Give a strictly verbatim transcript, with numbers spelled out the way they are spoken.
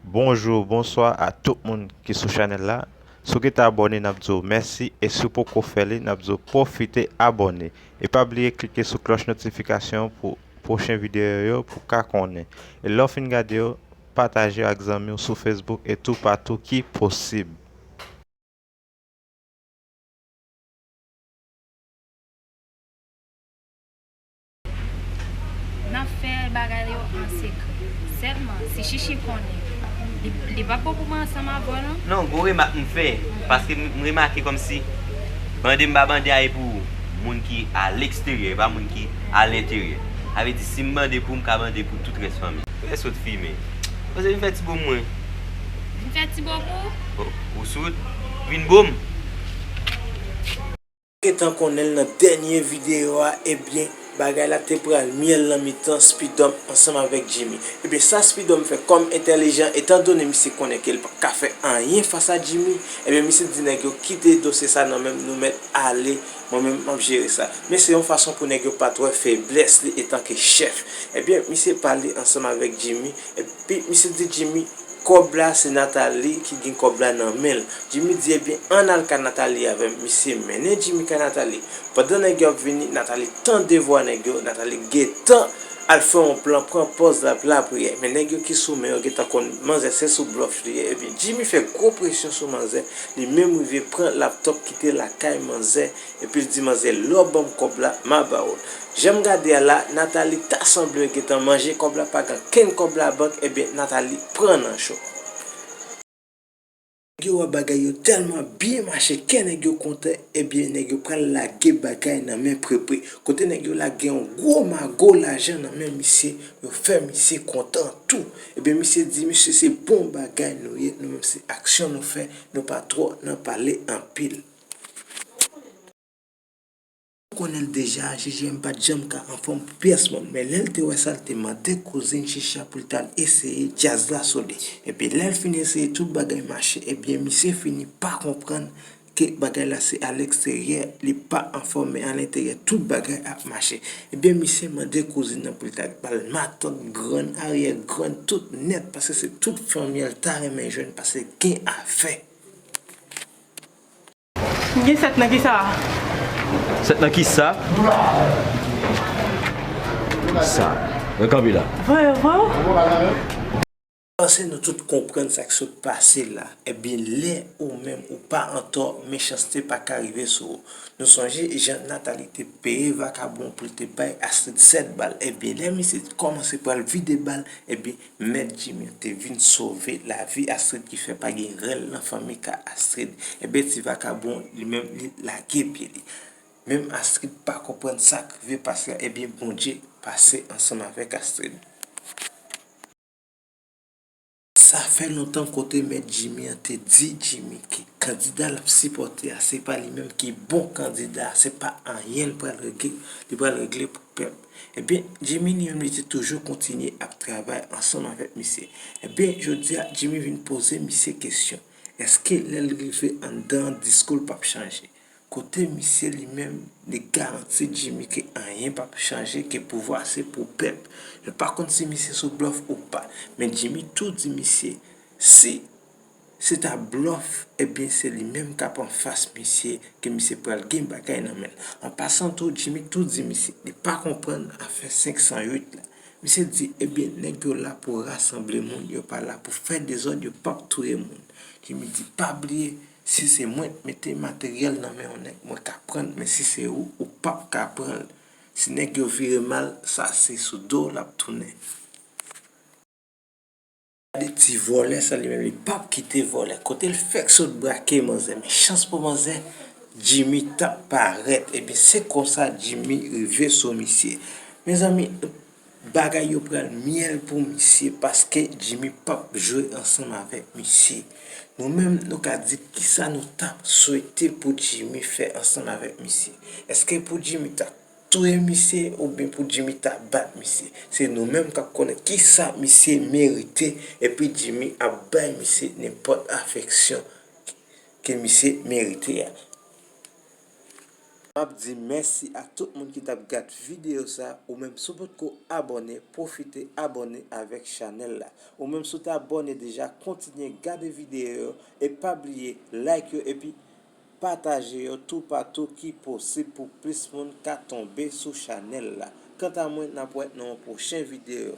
Bonjou, bonswa a tout moun ki sou chanèl la. Si w gentan abòne, n ap di w mèsi, e si w poko fè li, n ap di w pwofite abòne. E pa bliye klike sou klòch notifikasyon pou pwochen videyo yo pou w ka konnen. E lè w fin gade yo, pataje yo ak zanmi w sou Facebook e toupatou ki posib. N ap fè bagay yo an sekrè. Sèlman, si Chichi konnen, li, li p ap bon pou mwen ansanm avè w, non. Non, gwo remak m fè, paske m, m remake kòmsi bande m pa bande a e pou moun ki a leksteryè, e pa moun ki a lenteryè. Sa vle di, si m bande pou w, m ka bande pou tout rès fanmi. Ou sot fimen. Poze vin fè ti bo mwen. Vin fè ti bo pou ou? Ou sot? Vin bo m. Gentan konnen l nan dènye videyo a, ebyen, bagay la te pral myèl nan mitan Spidòm ansanm avèk Jimmy. Ebyen, sa Spidòm fè kòm entèlijan, etandone misye konnen ke l p ap ka fè anyen fas a Jimmy, ebyen, misye di nèg yo kite dosye sa nan men m, nou mèt ale, mwen menm m ap jere sa. Men se yon fason pou nèg yo pa t wè feblès li etanke chèf. Ebyen, misye pale ansanm avèk Jimmy, epi misye di Jimmy, kòb la se Nathalie ki gen kòb la nan men l. Jimmy di, ebyen, ann al ka Nathalie avè m. Misye mennen Jimmy ka Nathalie. Pandan nèg yo ap vini, Nathalie tande vwa nèg yo, Nathalie gentan al fè yon plan, pran pòz l ap lapriyè. Men nèg yo ki sou men yo gentan konn manzè se sou blòf li ye. Ebyen, Jimmy fè gwo presyon sou manzè, li menm rive pran laptòp kite lakay manzè, epi l di manzè, lè w ban m kòb la, m a ba w l. Jan m gade a la, Nathalie ta sanble gentan manje kòb la, pa gen kenn kòb labank, ebyen, Nathalie pran nan cho. Nèg yo wè bagay yo tèlman byen mache, kè nèg yo kontan, ebyen, nèg yo pral lage bagay nan men Prepre. Kote nèg yo lage yon gwo mago lajan nan men misye, yo fè misye kontan tou. Ebyen, misye di, misye se bon bagay nou ye, nou menm se aksyon nou fè, nou pa twò nan pale anpil. Ou konnen l deja, J J M pa t janm ka anfòm pou pyès moun, men lè l te wè sa, l te mande kouzin Chicha pou l t al eseye djaz la sou li. Epi lè l fin eseye, tout bagay mache, ebyen, misye fini pa konprann ke bagay la se a leksteryè, li pa anfòm, men a lenteryè, tout bagay ap mache. Ebyen, misye mande kouzin nan pou l t al ba l matant, grann, aryè grann, tout nèt, paske se tout fanmi an l ta renmen jwenn, paske gen afè. M gen sèt nan kisa? Sèt nan kisa? Sa. Mwen kanpe la. Voye, voye. Panse nou tout konprann sa k sot pase la. Ebyen, lè ou menm ou pa antò, mechanste pa ka rive sou ou. Nou sonje jan Nathalie te peye vakabon pou l te bay Astrid sèt bal. Ebyen, lè misye kòmanse pral vide bal, ebyen, Mèt Jimmy an te vin sove lavi Astrid ki fè pa gen rèl nan fanmi ka Astrid. Ebyen ti vakabon li menm li lage pye li. Menm Astrid pa konprann sa k rive pase a, ebyen Bondye pase ansanm avèk Astrid. Sa fè lontan kote Mèt Jimmy an te di Jimmy ke kandida l ap sipòte a se pa li menm ki bon kandida a, se pa anyen l pral regle, li pral regle pou pèp. Ebyen, Jimmy li menm li te toujou kontinye ap travay ansanm avèk misye. Ebyen, jodi a, Jimmy vin poze misye kesyon. Èske lè l rive anndan an diskou l p ap chanje? Kote misye li menm, li garanti Jimmy ke anyen p ap chanje, ke pouvwa a se pou pèp. Nou pa konn si misye sou blòf ou pa. Men Jimmy tou di misye, si se ta blòf, ebyen se li menm k ap anfas misye, ke misye pral gen bagay nan men l. An pasan tou, Jimmy tou di misye, li pa konprann afè senk san uit la. Misye di, ebyen, nèg yo la pou rasanble moun, yo pa la pou fè dezòd, yo p ap touye moun. Jimmy di, pa bliye, si se mwen k mete materyèl nan men yon nèg, mwen ka pran l, men si se ou, ou p ap ka pran l. Si nèg yo vire mal, sa se sou do w l ap tounen. Gade ti vòlè sa li menm li p ap kite vòlè. Kote l fèk sot brake manzè. Men chans pou manzè, Jimmy t ap parèt. Ebyen se konsa Jimmy rive sou misye. Mezanmi, bagay yo pral myèl pou misye paske Jimmy p ap jwe ansanm avèk misye. Nou menm, nou ka di kisa nou t ap swete pou Jimmy fè ansanm avèk misye. Èske pou Jimmy ta touye misye oubyen pou Jimmy ta bat misye. Se nou menm k ap konnen kisa misye merite epi Jimmy ap bay misye nenpòt afeksyon ke misye merite a. M ap di mèsi a tout moun ki t ap gad videyo sa. Ou menm si w potko abòne, pwofite abòne avèk chanèl la. Ou menm si w te abòne deja, kontinye gade videyo yo e pa bliye like yo epi pataje yo toupatou ki posib pou plis moun ka tonbe sou chanèl la. Kanta mwen, n ap wè nan yon pwochen videyo.